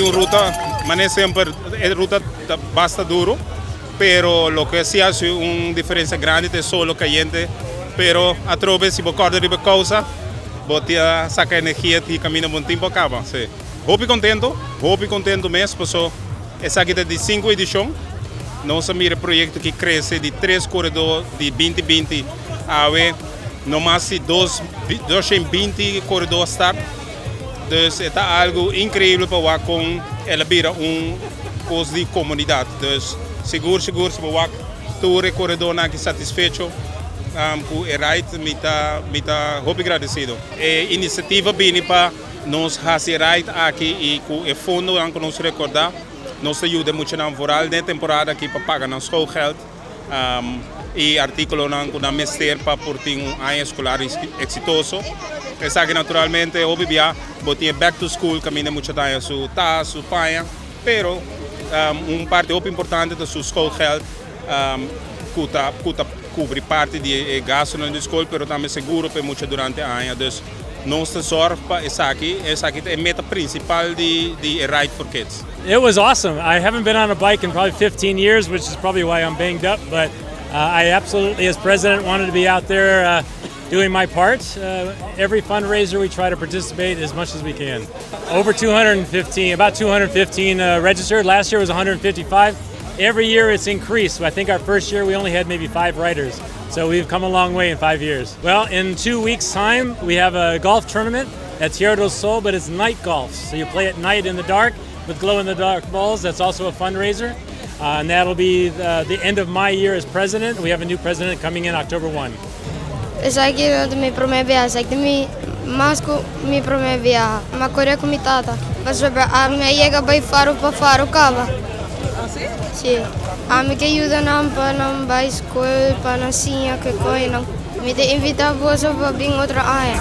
Un ruta, manera semper, e ruta ta basta duro, pero loke si haci un diferencia grandi ta e solo cayente, pero atrobe si bo corda riba e causa, bo ta saca energia di caminda bon tin por caba. Si. Hopi contento, hopi contento mes, paso esaki ta di cinco edicion. Nos a mira e proyecto aki crece di tres coredor di binti binti awe no mas di dos 220 coredor a start. Dus e ta algo increíble pa wak con el a bira un cos di comunidad. Dus sigur sigur si bo wak tur e coredornan aki satisfecho cu e ride mi ta hopi gradecido. E iniciativa bini pa nos haci e ride aki y cu e fondonan cu nos recorda nos ta yuda muchanan vooral den temporada aki pa paga nan schoolgeld y articulonan cu nan mester pa por tin un aña escolar exitoso. Esaki naturalmente hopi bia bo tin back to school caminda mucha ta haña su tas, su paña, pero un parti hopi importante ta su schoolgeld cu ta cubri parti di e gastonan di school, pero tambe seguro pa mucha durante aña. Dus nos ta zorg pa esaki ta e meta principal di Ride for Kids. It was awesome. I haven't been on a bike in probably 15 years, which is probably why I'm banged up. But I absolutely, as president, wanted to be out there doing my part. Every fundraiser we try to participate as much as we can. Over 215, about 215 registered. Last year was 155. Every year it's increased. I think our first year we only had maybe five riders. So we've come a long way in 5 years. Well, in 2 weeks' time, we have a golf tournament at Tierra del Sol, but it's night golf. So you play at night in the dark with glow in the dark balls. That's also a fundraiser. And that'll be the end of my year as president. We have a new president coming in October 1. Esaki ta mi prome biaha, esaki ta mi mas cu mi prome biaha. M'a core cu mi tata. Pasobra ami a yega bay faro pa faro caba. Ah, si? Si. Ami ke yuda nan pa nan bay school, pa nan siña cu nan. Mi ta invita boso pa bin otro aña.